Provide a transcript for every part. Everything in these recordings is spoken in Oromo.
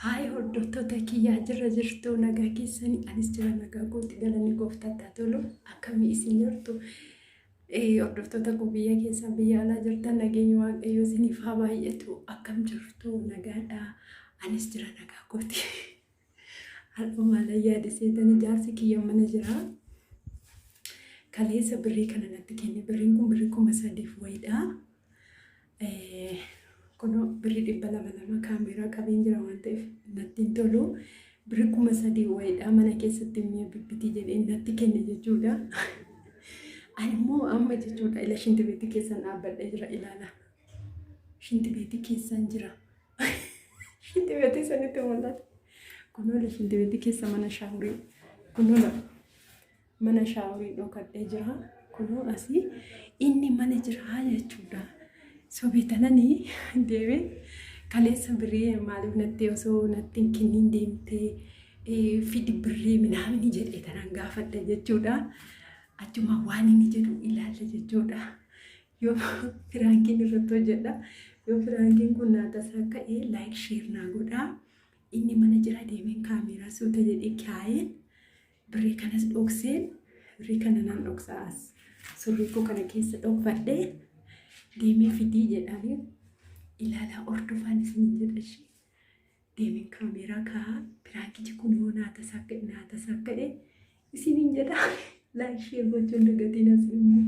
Haay hordoftoota kiyyaa, jirra jirtu? Nagaa keessanii? Anis jira nagaa kooti, galanni gooftaatti haa tolu. Akkamii isin jirtu? Hordoftoota koo biyya keessaa biyya alaa jirtan, nageenyi Waaqayyoo isiniif haa baay'atu. Akkam jirtu? Nagaadha? Anis jira nagaa kooti. Har'a maalan yaade seetanii? Jaarsi kiyya mana jira. Kaleessa birrii kana natti kenne. Birriin kun birrii 3000f wayiidha. Kunoo birrii 200 2 kaameeraa qabeen jira waan ta'eef natti hin tolu. Birrii 3000 wayiidha, mana keessatti mi'a bibbitii jedhee natti kenne jechuudha. Ani immoo amma jechuudha ila shintibeetii keessan dhaabbadhee jira, ilaala. Shintibeetii keessan jira. Shintibeetii sanitti mul'ata. Kunoo ila shintibeetii keessa mana shaaworii. Kunoo mana shaaworii dhokadhee jira. Kunoo asii inni mana jira jechuudha. Sobee tananii deemee kaleessa birrii maaliif natti osoo natti hin kennin deemtee, fidi birrii minaamini jedhee tanan gaafadhe jechuudha. Achuma waan inni jedhu ilaalla jechuudha. Yoo prankiin irratti hojjedha. Yoo prankiin kun naa tasaa ka'e, like, share naa godhaa. Inni mana jira, deemeen kaameeraa suuta jedhee kaa'een birrii kanas dhokseen, birrii kana nan dhoksaa, as surrii koo kana keessa dhokfadhee deemee fidii jedhanii, ilaalaa hordofaan isiniin jedha ishee. Deemeen kaameeraa kaa'aa, prankichi kun yoo naa tasaa ka'e, naa tasaa ka'e isiniin jedha. Like, share gochuun dagatiin as immoo.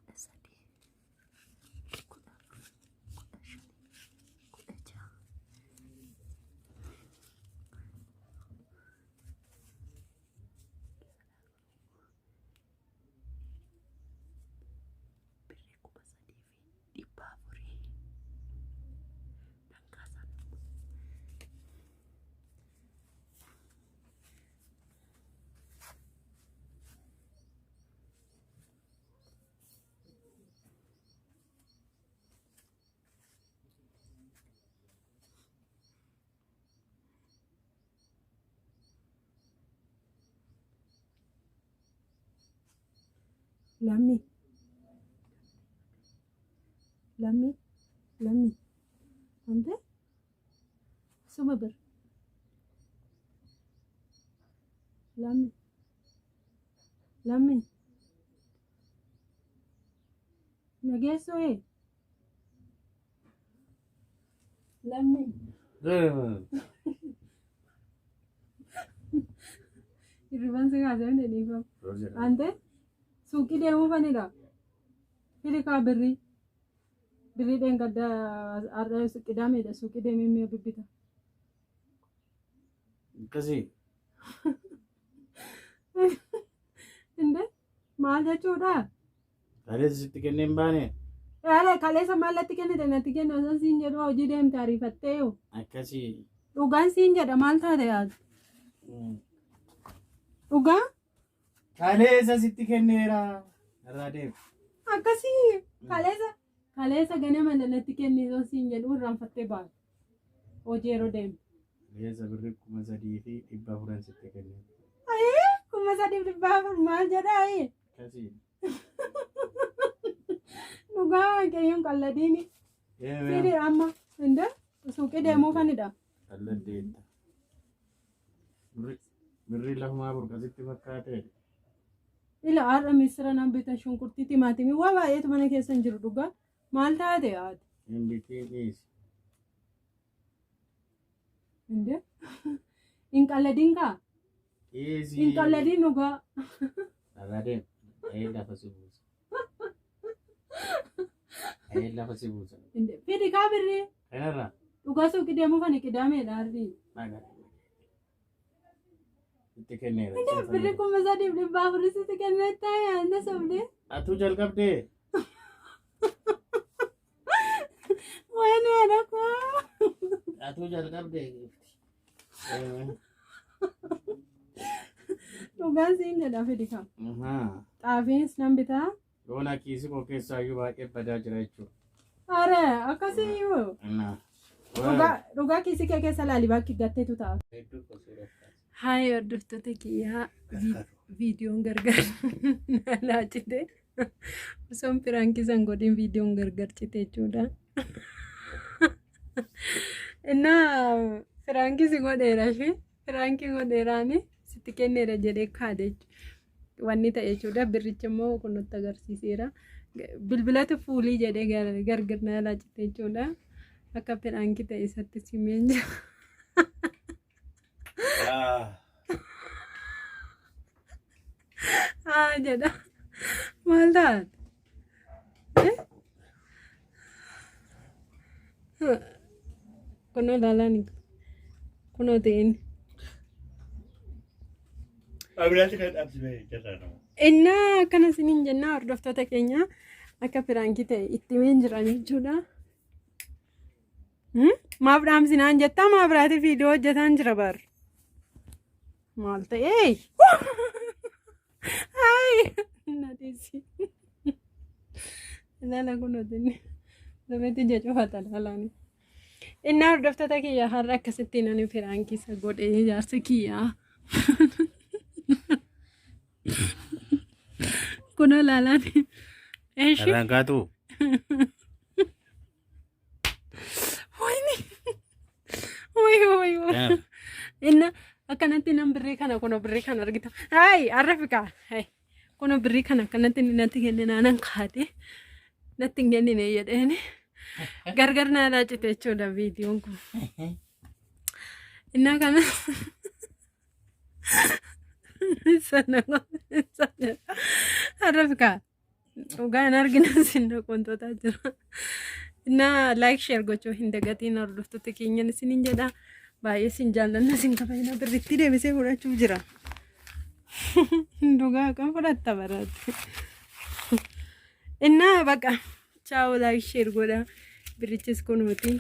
13, 14, 15, 16. Birrii 3400 nan kaasaa. Lammi. Lammi. Lammi. Ante? Suma bir. Lammi. Lammi. Nageessoo ee? Lammi. Hirriban si kaasee hin dhiifamu. Ante? Suuqii deemuu fanidha. Fili kaa birrii. Birrii dheengadda, har'a qidaameedha, suuqii deemee mi'a bibbita. Akkasii. Inde maal jechuudha? Kaleessa sitti kennee hin baane. Yaala kaleessa maal natti kennite? Natti kennu osoo siin jedhu hojii deemte ariifattee yoo. Akkasii. Dhugaan siin jedha, maal taate yaadu? Dhugaa? Kaleessa sitti kenneera. Irraa deemu. Akkasii kaleessa ganama natti kenni osoo siin jedhu irraanfattee baate. Hojii yeroo deemte. Kaleessa birrii 3400 sitti kennee. Ayii, 3400 maal jedhaa? Akkasii. Dhugaa Waaqayyoon qalladiini. Fidi amma inde suuqii deemuu fanidha. Qalladdeetta. Birrii lafumaa burqasitti fakkaatee. Ila har'a misira nan bitan, shunkurtii, timaatimii, waa baay'eetu mana keessa hin jiru dhugaa. Maal taate haati? Hin bitiin, dhiisi. Inde hin qalladin kaa? Dhiisi. Hin qalladin dhugaa. Irraa deemu. Dhahee lafa si buusa. Dhahee lafa si buusa. Inde fidi kaa birrii. Kanarraa. Dhugaa suuqii deemuuf ani qidaameedha arrii. Sitti kenneera. Birri 3,400 sitti kenneettaa yaadna sobdee. Atuu jalqabdee? Wayne haadha koo. Atuu jalqabdee? Dhugaan siin jedha fidi kam. Xaafiinis nan bitaa. Yoona kiisii koo keessaayyuu baay'ee badaa jira jechuudha. Are akkasiyyuu. Dhugaa dhugaa kiisii kee keessa laali bakki gatteetu ta'a. Hayi hordoftoota kiyyaa, viidiyoon gargar nalaa cite. Osoon piraankii san godhin viidiyoon gargar cite jechuudha. Innaa piraankii si godheera ishee piraankii godheeraani sitti kenneera jedhee kaade jechuudha. Wanni ta'e jechuudha. Birrichi immoo kun nutti agarsiiseera. Bilbilatu fuulii jedhee gargar nalaa cite jechuudha. Akka piraankii ta'e isatti simeen jira. Haa jedha. Maal taate? Kunoo ilaalaan kunoo ta'in. Abiraati kan dhaabsifee jirra nama. Innaa akkana isiniin jennaa, hordoftoota keenya, akka piraankii ta'e itti himeen jira jechuudha. Maaf dhaamsinaan jettaa? Maa biraati viidiyoo hojjetaan jira bar. Maal ta'e? Hayi! Na dhiisi. Ilaala kunuutinni. Lafeetti ija cufata ilaalaani. Innaa hordoftoota kiyya, har'a akkasittiin ani piraankii isa godhee jaarsi kiyyaa. Kunoo ilaalaan. Eeshi. Irraan kaatu. Wayni. Way way way. Inna akkanatti nan birrii kana, kunoo birrii kana argita. Hayi arrafika. Hayi kunoo birrii kana akkanatti inni natti kenne nan kaate. Natti hin kennine jedheeni. Gargar naa laacite jechuudha viidiyoon kun. Innaa kana sana sana arrafika. Dhugaa hin argina sin qontootaa jira. Innaa like share gochuu hin dagatiin, hordoftoota keenyan isiniin jedha. Baay'ee sin jaallanna, sin kabajna. Birritti deebisee fudhachuuf jira. Dhugaa kan fudhatta baraatti. Innaa baqa chaawo, like share godha. Birrichis kunuuti.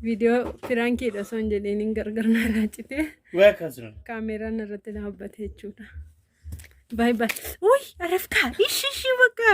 Viidiyoo piraankiidha osoo hin jedhiin hin gargar na raacite. Waa akkasuma. Kaameeraan irratti dhaabbate jechuudha. Bye bye. Uy, arafka. Ishi ishi bakka.